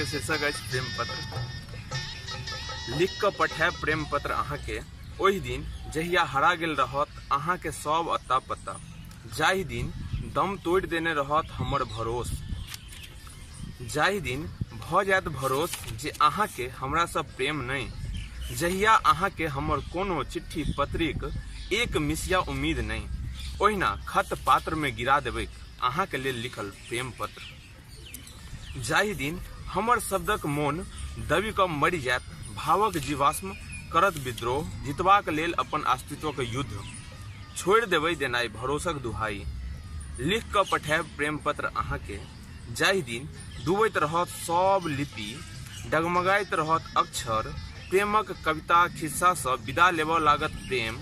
के शीर्षक अछि प्रेम पत्र। लिख कऽ पठायब प्रेम पत्र अहाँके ओहि दिन जहिया हरा गेल रहत अहाँके सब अत्ता पत्ता, जाहि दिन दम तोड़ि देने रहत हमर भरोस, जाहि दिन भऽ जायत भरोस जे अहाँके हमरासँ प्रेम नहि, जहिया अहाँके हमर कोनो चिट्ठी पत्रीक एक मिसिया उम्मीद नहि, ओहिना खत पात्रमे गिरा देबैक अहाँके लेल लिखल प्रेम पत्र। जाहि दिन हमर शब्दक मोन दबि कऽ मरि जायत, भावक जीवाश्म करत विद्रोह, जितबाक लेल अपन अस्तित्वक युद्ध, छोड़ि देबै देनाइ भरोसक दुहाई। लिख कऽ पठायब प्रेम पत्र अहाँके, जाहि दिन डूबैत रहत सब लिपि, डगमगाइत रहत अक्षर, प्रेमक कविता खिस्सासँ विदा लेबऽ लागत प्रेम,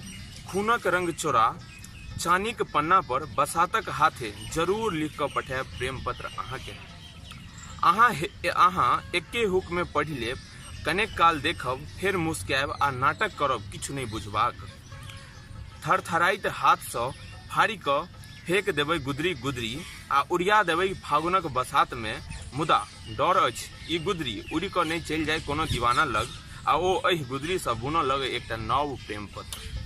खूनक रंग चोरा चानीक पन्ना पर बसातक हाथे जरूर लिख कऽ पठायब प्रेम पत्र अहाँके। अहाँ अहाँ एक्के हुकमे पढ़ि लेब, कनेक काल देखब, फेर मुस्कायब आ नाटक करब किछु नहि बुझबाक। थरथराइत हाथसँ फाड़ि कऽ फेक देबै गुदरी-गुदरी आ उड़िया देबै फागुनक बसातमे, मुदा डर अछि ई गुदरी उड़ि कऽ नहि चलि जाय कोनो दीवाना लग आ ओ एहि गुदरीसँ बुनऽ लगय एकटा नव प्रेम-पत्र।